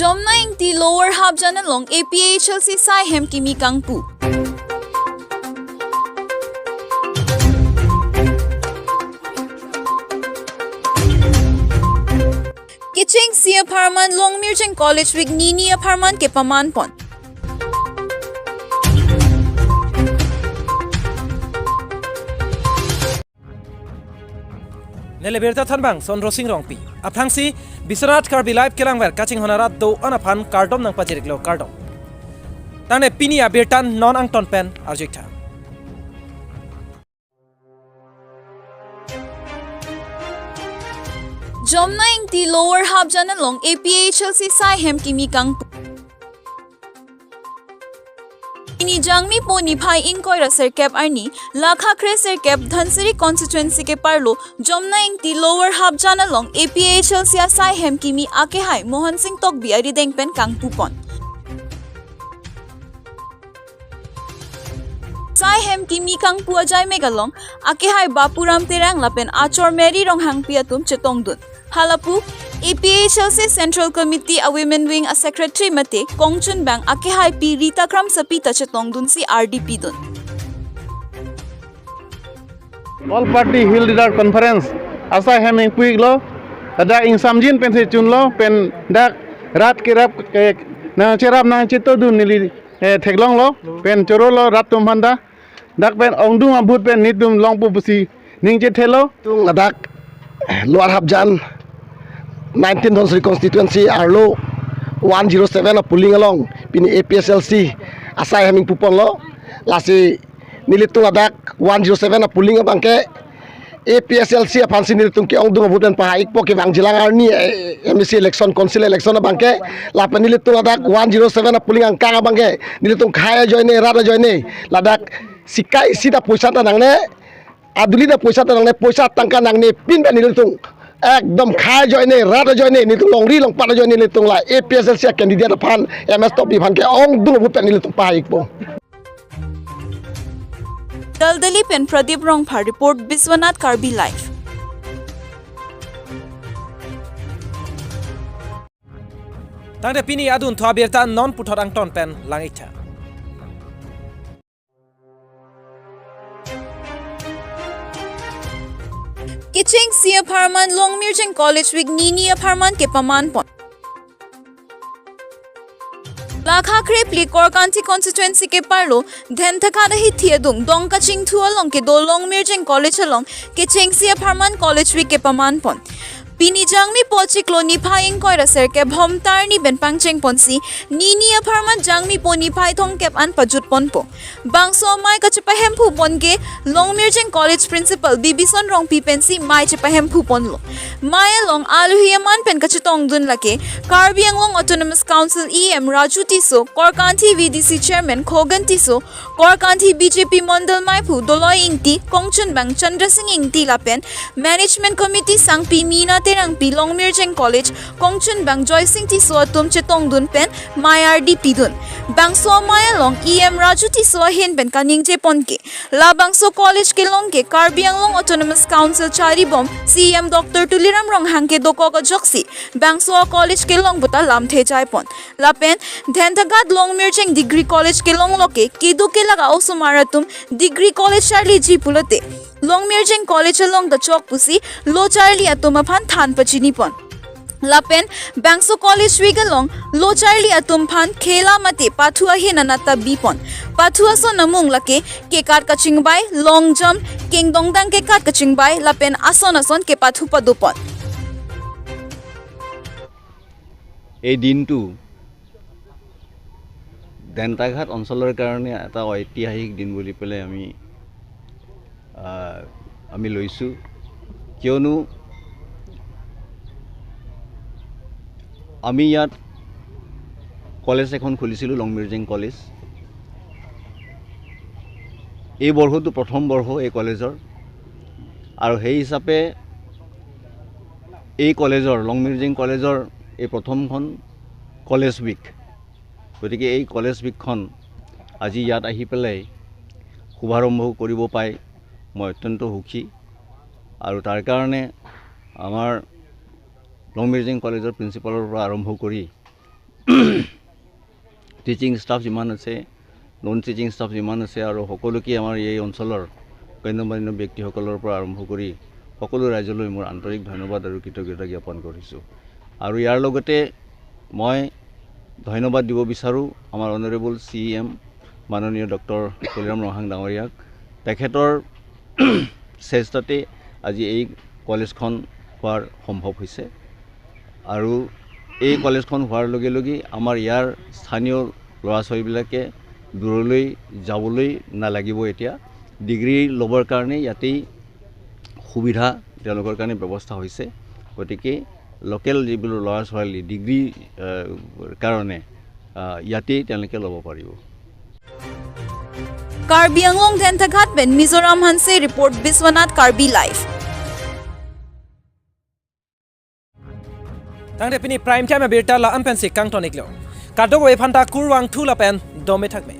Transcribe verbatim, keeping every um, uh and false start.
Jomna Ingti Lower Hapjan along A P H L C asai hem kimi kangpu. Kechengsi apharman Longmirjeng College Week nini apharman kepaman pon. Neli birta thanbang Sondro Sing Rongpi. Aphrangsi Biswanath Karbi Live kelangver kachinghon arat do-an aphan kardom nangpajiriklo, kardom. Tangte pini abirta non angton pen arju-ik tha. Jomna Ingti Lower Hapjan along A P H L C asai hem kimi kangpu. Pini Jangmipo niphai ingkoi ra sirkep arni, lakha kre sirkep Dhansiri constituency keparlo Jomna Ingti Lower Hapjan along A P H L C asai hem kimi akehai Mohan Sing Tokbi arideng pen kangpu pon. Asai hem kimi kangpu ajai mek along akehai Bapuram Terang lapen achor Mary Ronghangpi atum chetongdun. Halapu A P H L C Central Committee a Women Wing a Secretary mate kongchunbang akehai Pi Rita Kramsapi ta chetongdunsi ardi pidun. All Party Hill Leader Conference asai hem ingpu-iklo, dak ingsamjin pensi chunlo, pen dak rat kerap ke nangcherap nangchetongdun neli, eh, theklonglo, pen chorolo rat atum aphanta. Dak pen ongdung ahut pen netum longpo pusi ning chethelo. Tung ladak Lower Hapjan nineteen Dhansiri constituency arlo one zero seven a polling along pini A P H L C asai hem ingpu ponlo. Lasi nelitum ladak one zero seven a polling abangke A P H L C aphansi nelitum ke-ongdung ahut pen pahai-ikpo, kevangjilang arni, eh, M A C election, council election abangke. Lapen nelitum ladak one zero seven a polling angkang abangke nelitum khei ajoine, rat ajoine, ladak sikai sita poisa ta nangne, aduli ta poisa ta nangne, poisa tangka nangne pin pen nelitum ekdom khei ajoine, rat ajoine, nelitum longri longpat ajoine nelitum la A P H L C a candidate aphan, M S Tokbi aphan ke-ongdung ahut pen nelitum pahai-ikpo. Daldali pen Pradip Rongphar report, Biswanath Karbi Live. Tangte pini adunthu abirta non puthot angton pen lang-ik tha. Kechengsi apharman Longmirjeng College Week nini apharman kepaman pon. Lakha krephli Korkanthi constituency keparlo Dhenthagat ahithi adung Dongkachingthu along kedo Longmirjeng College along kechengsi apharman College Week kepaman pon. Pini Jangmipo chiklo niphai ingkoi ra sirkep Bhomta arni pen pangcheng ponsi nini apharman Jangmipo niphai thomkep an pajut ponpo. Bangso amei kachepahemphu pon ke Longmirjeng College Principal Bibison Rongpi pensi mei chepahemphu ponlo. Mei along alohi aman pen kachetongdun lake Karbi Anglong Autonomous Council E M Raju Tisso, Korkanthi V D C Chairman Khogen Tisso, Korkanthi B J P Mondal Meiphu Doloi Ingti, kongchunbang Chandra Sing Ingti lapen Management Committee sangpi Mina Terangpi, Longmirjeng College kongchunbang Joy Sing Tisso atum chetongdun pen mei ardi pidun. Bangso amei along E M Raju Tisso ahin pen kaningje pon ke, labangso college kelong ke Karbi Anglong Autonomous Council charibom C E M Doctor Tuliram Ronghang kedokok ajoksi bangso college kelong puta lamthe jai pon. Lapen Dhenthagat Longmirjeng Degree College kelonglo ke keduk kelak a-osomar atum Degree College charliji pulote Longmirjeng College along ta chok pusi lo charli atum aphan than pachini pon. Lapen bangso College Week along lo charli atum aphan khela mate pathu ahin anat ta bi pon. Pathu ason amung lake kekat kachingbai, long jump, kengdongdang kekat kachingbai lapen ason ason kepathu pado pon. এই দিনটো ডেন্টাঘাট অঞ্চলৰ কাৰণে এটা ঐতিহাসিক দিন বুলি পেলাই আমি, আহ, আমি লৈছোঁ। কিয়নো আমি ইয়াত কলেজ এখন খুলিছিলোঁ, লংমিৰ্জেং কলেজ। এই বৰ্ষটো প্ৰথম বৰ্ষ এই কলেজৰ, আৰু সেই হিচাপে এই কলেজৰ, লংমিৰ্জেং কলেজৰ এই প্ৰথমখন কলেজ উইক। গতিকে এই কলেজ উইকখন আজি ইয়াত আহি পেলাই শুভাৰম্ভ কৰিব পাই মই অত্যন্ত সুখী। আৰু তাৰ কাৰণে আমাৰ লংমিৰ্জেং কলেজৰ প্ৰিন্সিপালৰ পৰা আৰম্ভ কৰি টিচিং ষ্টাফ যিমান আছে, নন টিচিং ষ্টাফ যিমান আছে আৰু সকলোকে আমাৰ এই অঞ্চলৰ গণ্যমান্য ব্যক্তিসকলৰ পৰা আৰম্ভ কৰি সকলো ৰাইজলৈ মোৰ আন্তৰিক ধন্যবাদ আৰু কৃতজ্ঞতা জ্ঞাপন কৰিছোঁ। আৰু ইয়াৰ লগতে মই ধন্যবাদ দিব বিচাৰোঁ আমাৰ অনাৰেবল চি ই এম মাননীয় ডক্টৰ তুলিৰাম ৰংহাং ডাঙৰীয়াক। তেখেতৰ চেষ্টাতে আজি এই কলেজখন হোৱাৰ সম্ভৱ হৈছে। আৰু এই কলেজখন হোৱাৰ লগে লগে আমাৰ ইয়াৰ স্থানীয় ল'ৰা ছোৱালীবিলাকে দূৰলৈ যাবলৈ নালাগিব। এতিয়া ডিগ্ৰী ল'বৰ কাৰণে ইয়াতেই সুবিধা তেওঁলোকৰ কাৰণে ব্যৱস্থা হৈছে। গতিকে লোকেল যিবোৰ ল'ৰা ছোৱালী ডিগ্ৰী, আহ, কাৰণে, আহ, ইয়াতেই তেওঁলোকে ল'ব পাৰিব। Karbi Anglong Dentaghat pen Mizoram Hanse report, Biswanath Karbi Live. Tangte pini Prime Time abirta la-an pensi kangton iklo. Kadokave aphanta kurvangthu lapen dome thakme.